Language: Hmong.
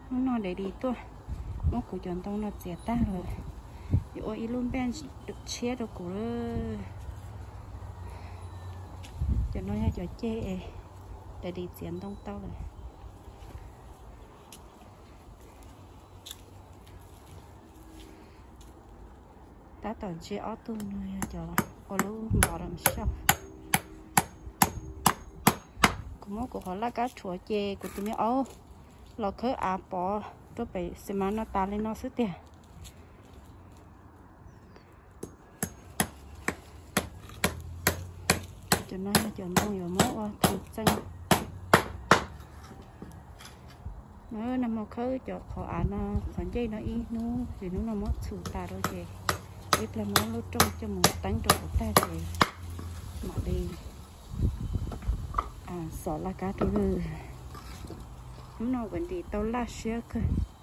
Hnub no Daddy tuaj muab kuv cov ntoo no txiav tag lawm, yuav ua ib lub bench tshiab rau kuv lawm. Cov no yog cov ceg es Daddy txiav ntoo tau lawm. Tab tom ntsia ob tug no yog cov ua lub bottom shelf. Kuv muab kuv qhov laj kab rhuav ces kuv tus me aub los khawb av pov rau pem xi mas no tas li no xwb tiag. Cov no yog cov ntoo yuav muab ua thaj txeeg. Nag hmo khawb cov qhov av no, qhov ncej no ib hnub, ces hnub no muab txhum tas rau ces ib pliag muab lub rooj coj mus teeb rau kuv tag ces mam li xov laj kab rau lawm. Hnub no Wendy tau laj siab kawg.